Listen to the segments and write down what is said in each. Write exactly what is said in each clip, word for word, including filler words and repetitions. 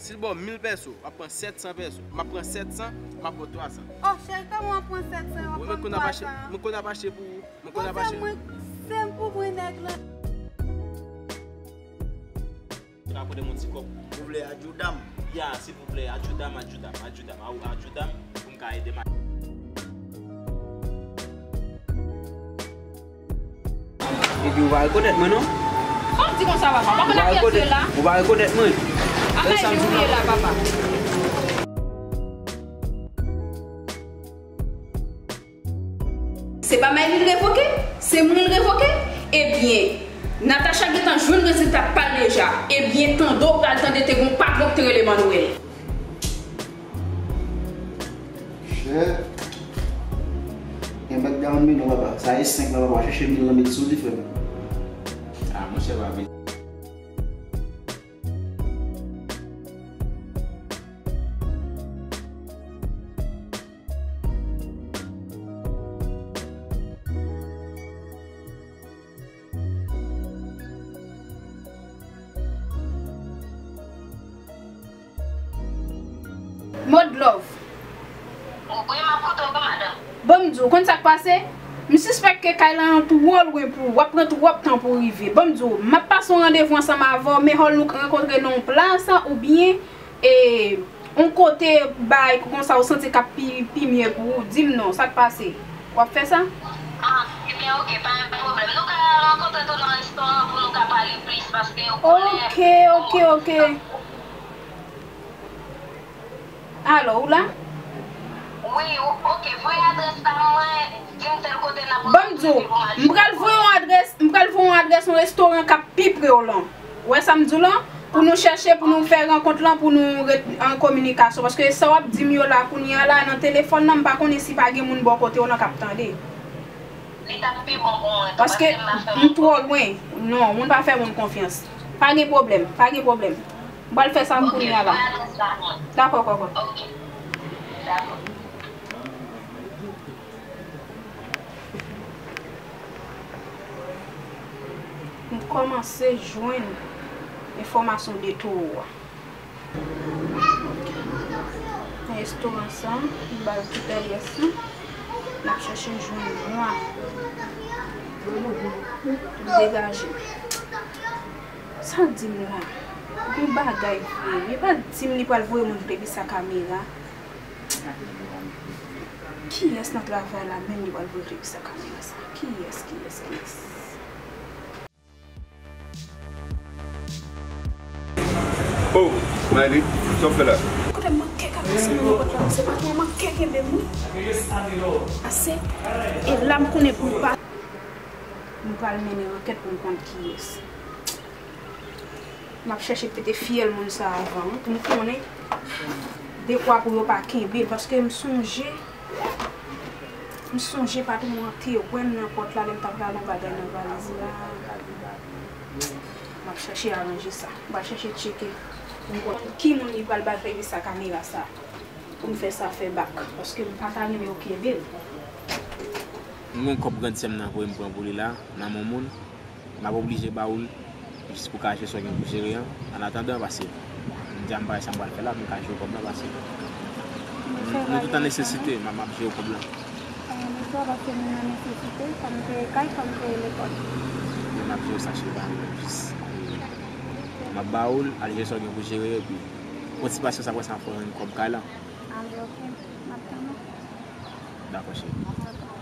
Si l ba w mil pèso, w ap pran sèt san pèso. M ap pran sèt san, m ap ba w twa san. Oh, cheri, kòman w ap pran sèt san, w ap pran twa san? Mwen konn ap achte, mwen konn ap achte pou ou. Mwen konn ap achte. Bon, se mwen, se m pou mwen nèg lan. Ou ka pote m yon ti kòb. Silvouplè, ajoudam. Ya, silvouplè, ajoudam, ajoudam, ajoudam, a-, ajoudam, pou m ka ede m. Epi ou pa rekonèt mwen, non? Kòm di konsa, papa, pa konn afè sila. Ou pa rekonèt mwen. Afè di ou ye la, papa. Se pa Maïly l revoke? Se moun li revoke? Ebyen, Natacha gentan jwenn rezilta pa l deja. Ebyen, tande w pral tande te gon patwon ki te rele Manwèl. Chè. Gen bèk dam mennen w, papa. Sa e senk la, papa. Chèche mil lan, met sou li, frè m. Ah, monchè, pa vin. Mòd love. Wi, m ap koute w, madanm. Ban m di w, konn sa k pase? M sispèk ke kay la an twò lwen pou ou, w ap pran twòp tan pou w rive. Ban m di w, m ap pase yon randevou ansanm avè w, men hòl nou rankontre nan yon plas oubyen, e, yon kote bay konsa ou santi k ap pi, pi mye pou ou. Di m non, sa k pase? W ap fè sa? Ah, ebyen, oke, pa gen pwoblèm. Nou ka rankontre tou nan restoran pou nou ka pale plis, paske ou konnen. Oke, oke, oke. Alo, ou la? Wi, ou, oke, voye adrès pa mwen, di m tèl kote n ap rankontre pou m al chèche. Ban m di w, m pral voye yon adrès, m pral voye yon adrès yon restoran k ap pi pre w lan. Ou wè sa m di w lan? Pou nou chèche, pou nou fè rankont lan, pou nou ret an kominikasyon. Paske sa w ap di m yo la, kounye a la, nan telefòn nan, m pa konnen si pa gen moun bò kote w lan k ap tande. Li t ap pi bon pou mwen tou, paske m pa fè moun konfyans. Paske m twò lwen. Non, moun pa fè moun konfyans. Pa gen pwoblèm, pa gen pwoblèm. M pral fè sa m kounye a la. Oke, voye adrès la pou mwen. Dakò, kòkòt. Oke. Dakò. M kòmanse jwenn enfòmasyon de towo a. Nan restoran sa, m ba l tout alyès lan. L ap chèche jwenn mwa pou degaje m. Sa l di m la? Gon bagay vre. Li pa di m li pral voye moun pou te plis sa kamera. Kiyès nan travay la menm li pral voye pou te plis sa kamera sa? Kiyès, kiyès, kiyès? Oh, Maïly, sa w fè la? Kote m manke kase nan pòt la, se patwon an manke kenbe m wi. Ase, e la m konnen pou m pa. M pral mennen ankèt pou m konn kiyès. M ap chèche pete fyèl moun sa avan wi, pou m konnen dekwa pou yo pa kenbe l, paske m sonje M sonje patwon an te wè m nan pòt la lè m t ap rale yon bagay nan valiz la. M ap chèche aranje sa. M pral chèche tcheke pou m konn ki moun li pral bay sèvis a kamera sa. Pou m fè sa fè bak. Paske m pa ta renmen yo kenbe l. M gen kòb grandsè m nan voye m pran pou li la, nan men yon moun. M ap oblije ba ou l jis pou ka jere sa w gen pou jere an. Annatandan, pase m di a m pa wè sa m pral fè la, m ka jere kòb la, pase m, nou tout an nesesite, m ap, m ap jere kòb la. Bonswa, pase m nan nesesite, fò m peye kay, fò m peye lekòl. Men m ap jere sa, cheri, pa anyen, jis m ap ba ou l, al jere sa w gen pou jere, epi pran ti pasyans, apre sa, fò w jwenn kòb kay la. Anben, oke, m ap tann ou. Dakò, cheri. Dakò.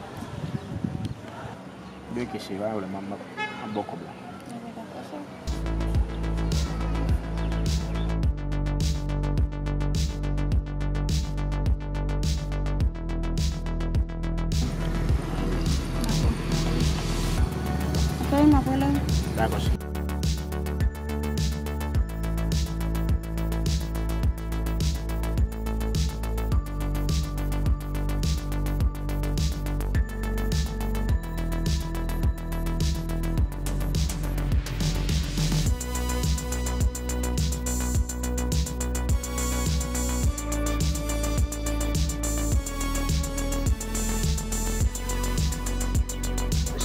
Byen, oke, cheri, pa gen pwoblèm, m ap, m ap, m ap ba w kòb la. Oke, dakò, cheri. Dakò. Oke, m ap rele w. Dakò, cheri.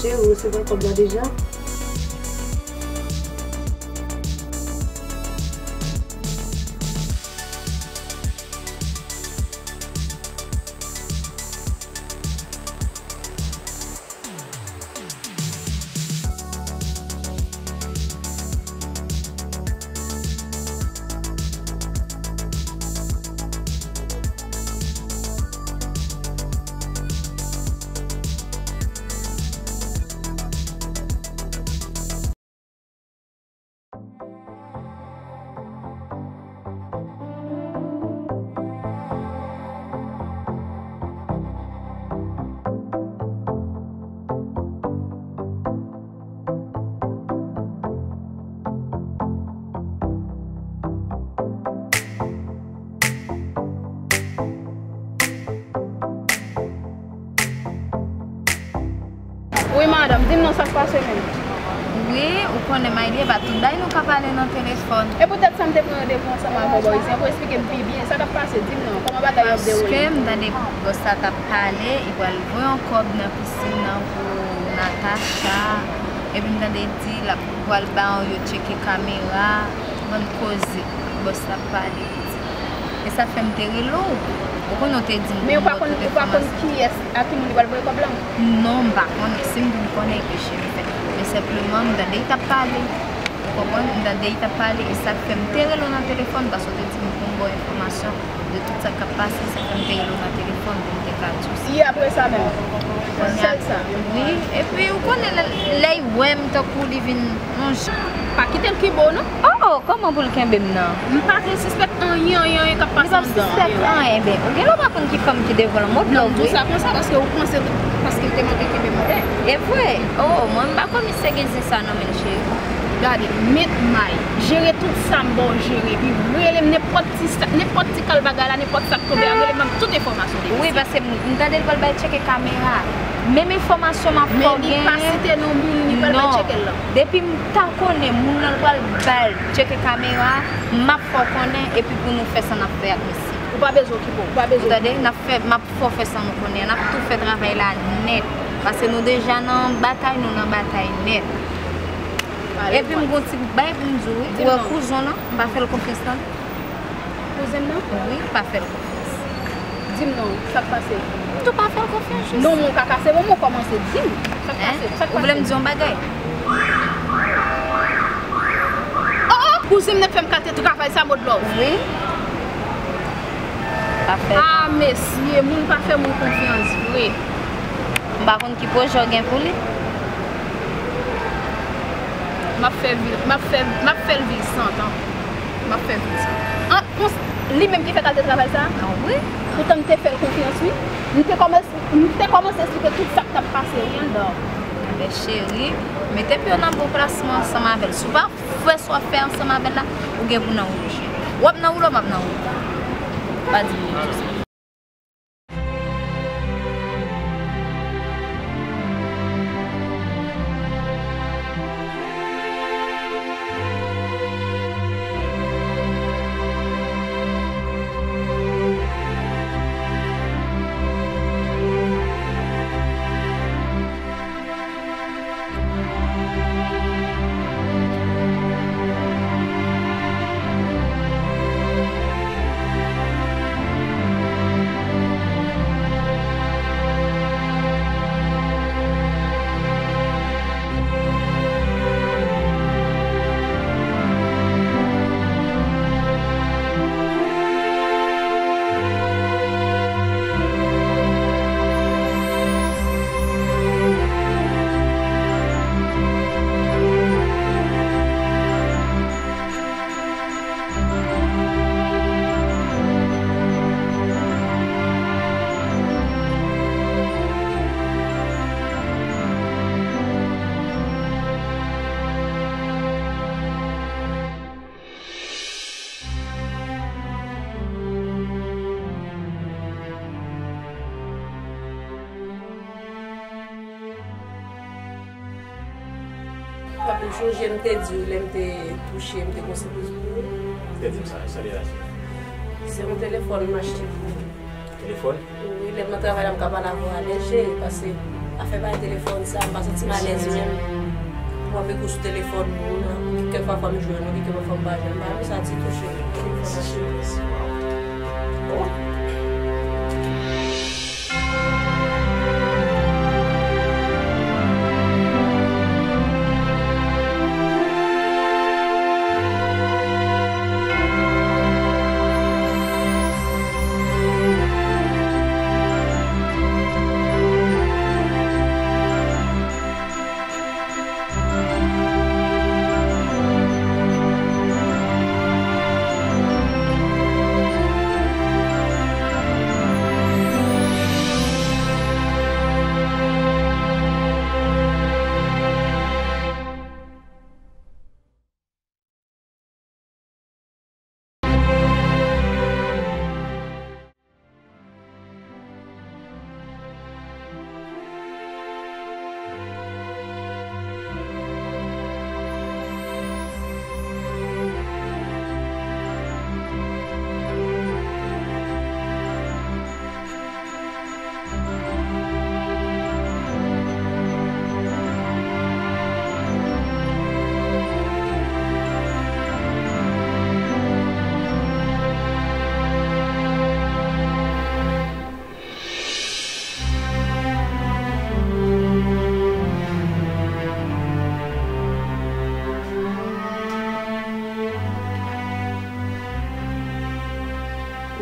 Cheri, ou resevwa kòb la deja? Non, sa k pase menm? Wi, ou konnen, Maylie, e pa tout bagay nou ka pale nan telefòn. E poutèt sa m te pran randevou ansanm avè w bò isit an pou w esplike m pi byen sa k ap pase. Di m non, kòman bagay yo ap dewoule? Paske m tande bòs la t ap pale, li pral voye yon kòb nan pisin nan pou Natacha. Epi m tande l di l ap pral ba yo tcheke kamera, bann koze bòs la ap pale. E sa fè m te rele w. Ou konnen w te di m pou m ba w tout enfòmasyon. Men ou pa konn, ou pa konn kiyès, a ki moun li pral voye kòb la? Non, m pa konnen. Si m vin konnen, ebyen, cheri, m fè. Men senpleman, m tande li t ap pale. Ou konprann? M tande li t ap pale. E sa k fè m te rele w nan telefòn, paske w te di m pou m ba w enfòmasyon de tout sa k ap pase. Sa fè m te rele w nan telefòn pou m te ka di w sa. Yè apre sa menm? Sèl sa? Wi. Epi, ou konnen, lè, lè l wè m tankou li vin yon jan. Pa kite l kenbe w, non. Oh, oh, kòman pou l kenbe m nan? M pa te sispèk anyen, anyen, anyen k ap pase anndan an. Li p ap sispèk anyen, ben, ou gen lè w pa konn ki fanm ki devan l, mòd love wi. Non, m di w sa konsa, paske ou panse, paske l te manke kenbe m anlè. E vre? Oh, mwen, m pa konn misye gen zen sa nan men l, cheri. Gade, met may, jere tout sa m ba w jere, epi rele m nenpòt ti sa, nenpòt ti kal bagay la, nenpòt sa k tonbe a, rele m, ban m tout enfòmasyon de misye. Wi, paske m, m tande l pral bay tcheke kamera. Menm enfòmasyon m ap fè w genyen. Men li pa site non moun li pral bay tcheke l lan. Depi m ta konnen moun nan l pral ba l tcheke kamera, m ap fè w konnen epi pou nou fè sa n ap fè ak misye. Ou pa bezwen okipe w, ou pa bezwen okipe w. Ou tande? N ap fè, m ap fè w fè sa nou konnen. N ap tou fè travay la nèt. Paske nou deja nan batay, nou nan batay nèt. Epi m gon ti bagay pou m di w, wi. Ou wè kouzen w lan, m pa fè l konfyans non. Kouzen m nan? Wi, pa fè l konfyans. Di m non, sa k pase? M tou pa fè l konfyans, jis. Non, mon kaka, se moman w kòmanse di m. Sa k pase? Sa k pase? Ou vle m di yon bagay? Oh, oh! Kouzen m nan k fè m kal te travay sa, mòd love. Wi. Pa fè. Ah, mesye, moun pa fè moun konfyans vre. M pa konn ki pwojè w gen pou li. M ap fè vi, m ap fè, m ap fè l viv san tan. M ap fè viv san tan. An, kons-, li menm ki fè kal te travay sa? Ah, wi. Poutan m te fè l konfyans, wi. M te kòmanse, m te kòmanse esplike tout sa k t ap pase, wi, anndan. Enben, cheri, mete pye w nan bon plas mwen ansanm avè l. Si w pa fè sa w ap fè ansanm avè l la, ou gen pou nan woulo, cheri. W ap nan woulo, m ap nan woulo. Pa di m di sa. Ou sonje m te di w lè m te touche, m te gon sipriz pou ou? Ou te di m sa, sa li rache? Se yon telefòn m achte pou ou. Telefòn? Wi, lè m nan travay la, m ka pale avè w alèz, cheri, paske afè bay telefòn sa, m pa santi m alèz menm pou m ap ekri sou telefòn moun nan. Kèk fwa, fwa m jwenn ou, kèk fwa m pa jwenn. M pa renmen sa ditou, cheri. Telefòn nan, cheri. Mèsi, mèsi, waw. Oh.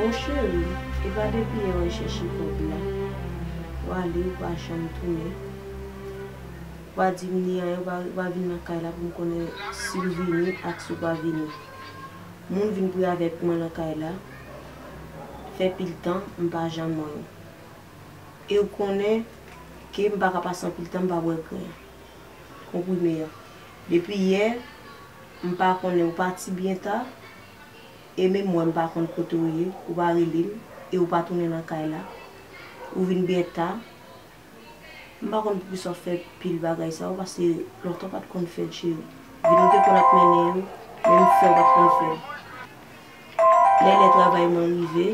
Mon cheri, e pa depi yè w al chèche kòb la. W ale, ou pa janm tounen. Ou pa di m ni anyen, ou pa, ou pa vin nan kay la pou m konnen si w vini ak si w pa vini. Moun vin pri avèk mwen nan kay la, fè pil tan, m pa janm wè w. E w konnen ke m pa ka pase anpil tan m pa bwè grenn konprime an. Depi yè, m pa konnen, ou pati byen ta, e menm mwen m pa konn kote w ye, ou pa rele m, e ou pa tounen nan kay la. Ou vin byen ta. M pa konn poukisa w fè pil bagay sa yo, paske lontan w pa t konn fè l, cheri. Vin ou te konn ap mennen yo, menm fè w pa t konn fè l. Lè lè travay mwen rive,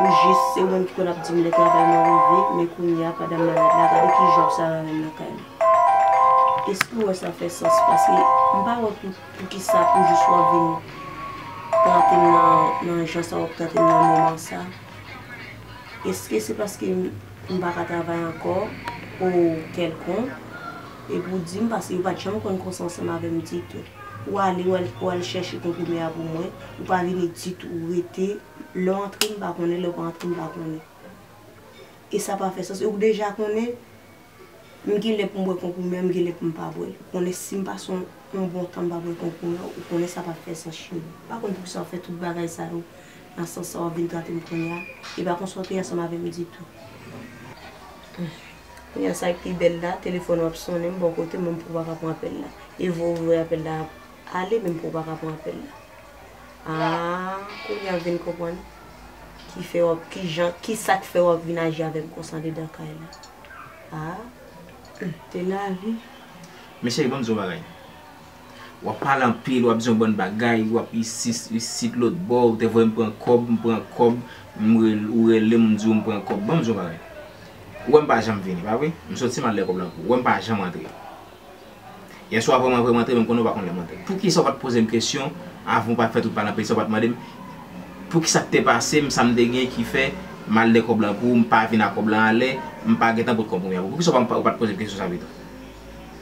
ou jis se ou menm ki konn ap di m lè travay mwen rive, men kounye a pandan m malad la, gade ki jan w sere avè m nan kay la. Èske w wè sa fè sans? Paske m pa wè pou, poukisa pou jis w ap vin trete m nan, nan jan sa w ap trete m nan moman sa. Èske se paske m, m pa ka travay ankò ou kèlkonk? Epi w di m, paske ou pa t janm konn konsa ansanm avè m ditou. Ou ale, ou al, ou al chèche konprime a pou mwen, ou pa vini ditou, ou rete. Lè w antre, m pa konnen, lè w pa antre, m pa konnen. E sa pa fè sans. E ou deja konnen, m gen lè pou m bwè konprime a, m gen lè pou m pa bwè l. Ou konnen si m pase yon, yon bon tan m pa bwè konprime a, ou konnen sa pa fè sans, cheri. M pa konn poukisa w fè tout bagay sa yo. Nan sans sa w ap vin trete m kounye a, e pa konsa w te ansanm avè m ditou. Kounye a sa k pi bèl la, telefòn w ap sonnen, m bò kote m, mwen m pou pa ka pran apèl la. E vre ou vre apèl la ap ale, men m pou pa ka pran apèl la. Ah, kounye a m vin konprann ki fè w ap, ki jan, ki sa k fè w ap vin aji avè m konsa anndedan kay la. Ah, hmm, te lavi. Men cheri, ban m di w yon bagay. W ap pale anpil, w ap di yon bann bagay, w ap isit, isit, lòt bò, ou te voye m pran kòb, m pran kòb, m rel-, ou rele m, m di w m pran kòb. Ban m di w yon bagay. Ou wè m pa janm vini, pa vre? M soti m al lè kòb la pou ou. Ou wè m pa janm antre. Yèswa vrèman, vrèman antre, men m konnen w pa konn lè m antre. Poukisa w pa t poze m kesyon avan w pa fè tout pale anpil sa, w pa t mande m poukisa k te pase m, sa m te gen ki fè m al lè kòb la pou ou, m pa vin ak kòb la anlè, m pa gentan pot konprime a pou ou? Poukisa w pa, w pa t poze m kesyon sa pito?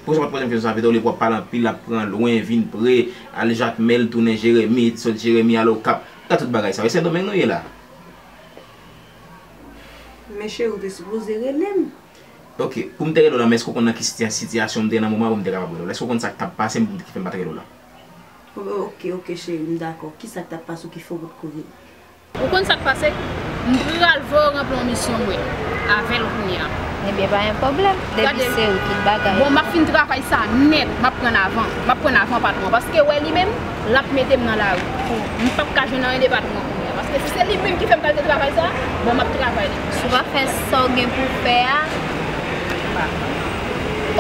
Poukisa w pa t poze m kesyon sa pito? Olye pou w ap pale anpil, ap pran lwen, vin pre, al Jakmèl, tounen Jeremi, sot Jeremi, al Okap. Gad tout bagay sa yo. E Sendomeng nou ye la. Men cheri, ou te sipoze rele m. Ok, pou m te rele w la, men èske w konn nan ki siti-, sitiyasyon m te ye nan moman pou m te kapab rele w la? Èske w konn sa k t ap pase m pou m te, ki fè m pa t rele w la? Ok, ok, cheri, m dakò. Kisa k t ap pase w ki fè w potko vini? Ou konn sa k pase? M pral voye w ranpli yon misyon mwen avè l kounye a. Ebyen, pa gen pwoblèm. Depi se ou, tout bagay. Bon, m ap fin travay sa nèt, m ap pran avan. M ap pran avan patwon an. Paske wè li menm, l ap mete m nan lari. M p ap ka jwenn anyen de patwon an kounye a. Paske si se li menm ki fè m kalte travay sa, bon, m ap travay li. Si w pa fè sa w gen pou w fè a.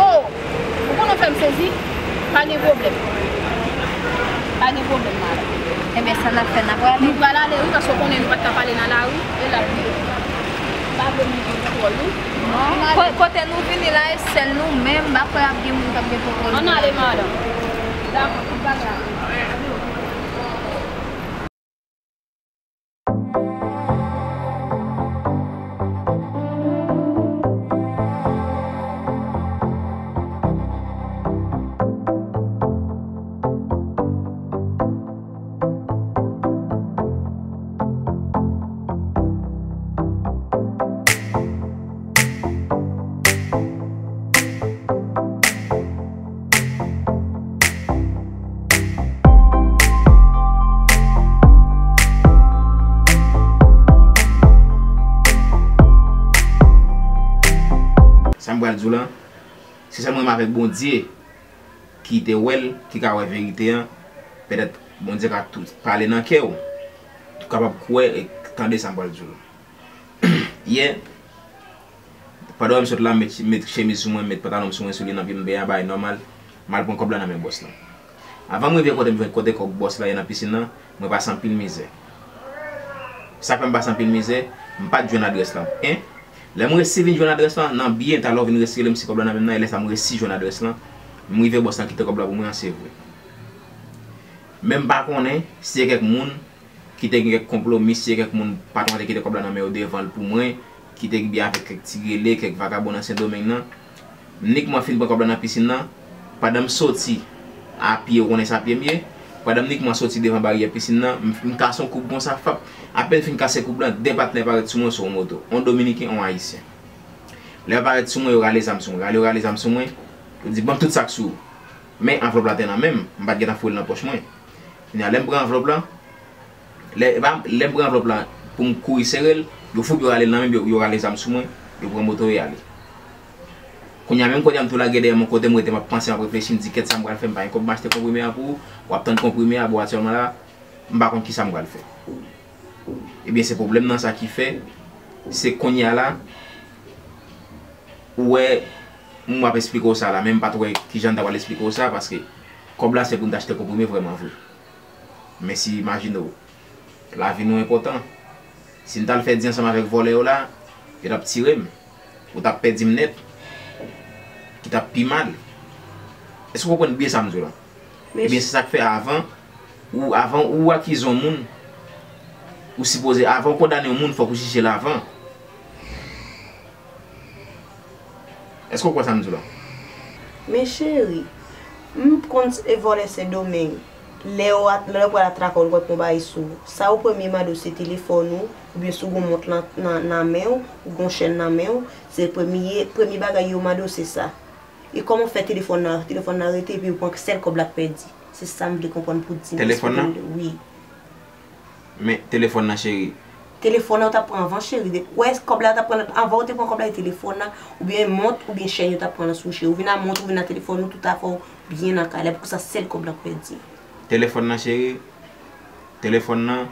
Oh! Ou konnen w fè m sezi? Pa gen pwoblèm. Pa gen pwoblèm, madanm. Ebyen, sa n ap fè, n ap prale? Nou pral ale, wi, paske w konnen nou pa t ka pale nan lari. E la, wi. Pa vle m gen kontwòl, wi. Non. Ko-, kote nou vini la, e sèl nou menm, m pa kwè ap gen moun k ap gen kontwòl. Ann ale, madanm. Dakò, tout bagay. Sa m pral di w lan, se sèlman menm avèk Bondye ki te wè l, ki ka wè verite an. Petèt Bondye ka tou pale nan kè w, ou kapab kwè e tande sa m pral di w lan. Yè, pandan w wè m sot la, m met, met chemiz sou mwen, m met pantalon m sou mwen, soulye nan pye m, m benyen, bagay nòmal, m al pran kòb la nan men bòs lan. Avan m rive kote m jwenn kote kòb bòs la ye nan pisin nan, mwen pase anpil mizè. Sa k fè m pase anpil mizè, m pa t jwenn adrès lan. En, lè m resi vin jwenn adrès lan, nan byen, talè w vin resi rele m si kòb la nan men m nan, e lè sa m resi jwenn adrès lan, m rive bòs lan kite kòb la pou mwen an, se vre. Men m pa konnen si se kèk moun ki te gen kèk konplo, misye, kèk moun patwon an te kite kòb la nan men yo devan l pou mwen, ki te gen byen avèk kèk ti rele, kèk vagabon nan Sendomeng nan. M nik mwen fin pran kòb la nan pisin nan, pandan m soti a pye, ou konnen se a pye m ye, Pandan m ni kòmanse soti devan baryè pisin nan, m, m kase yon koub konsa, fap. Apèn fin kase koub lan, de patnè parèt sou mwen sou yon moto. Yon Dominiken, yon Ayisyen. Lè yo parèt sou mwen, yo rale zam sou mwen. Rale, yo rale zam sou mwen. Yo di, "Ban m tout sa k sou ou." Men anvlòp la te nan men m, m pa t gentan foure l nan pòch mwen. Kounye a, lè m pran anvlòp lan, lè, e pa, lè m pran anvlòp lan pou m kouri sere l, yo fout, yo rale l nan men m, yo, yo rale zam sou mwen, yo pran moto yo, y ale. Kounye a, menm kote a, m tou lage dèyè m yon kote, m rete, m ap panse, m ap reflechi, m di, "Kèt, sa m pral fè, m pa gen kòb m achte konprime a pou ou, w ap tann konprime a, bon, aktyèlman la, m pa konn kisa m pral fè." Ebyen, se pwoblèm nan sa ki fè, se kounye a la, ou wè, m ap esplike w sa la, men m pa t wè kijan m ta pral esplike w sa, paske kòb la se pou m ta achte konprime vrèman vre. Men si, imajine w, lavi nou enpòtan. Si m t al fè di ansanm avèk vòlè yo la, yo t ap tire m. Ou t ap pèdi m nèt. Ki t ap pi mal. Èske w konprann byen sa m di w la? Ebyen, se sa k fè avan, ou, avan ou akize yon moun, ou sipoze, avan w kondane yon moun, fòk ou jije l avan. Èske w kwè sa m di w la? Men cheri, m konn e vòlè Sendomeng. Lè yo at-, lè yo pral atrake w, yo pran bagay sou ou. Sa yo premye mande w se telefòn ou, oubyen si w gon mont lan nan, nan men w, ou gon chèn nan men w, se premye, premye bagay yo mande w se sa. E kòman w fè telefòn nan, telefòn nan rete epi yo pran sèl kòb la k pèdi? Se sa m vle konprann pou di m. Telefòn nan? Wi. Men telefòn nan, cheri. Telefòn nan, yo t ap pran anvan, cheri. De, wè, kòb la, yo t ap pran anvan, ou te pran kòb la, e telefòn nan, oubyen mont, oubyen chèn, yo t ap pran nan sou, cheri. Ou vin a mont, ou vin a telefòn, ou tout afè w byen nan kay la. Pou sa, sèl kòb la k pèdi. Telefòn nan, cheri. Telefòn nan,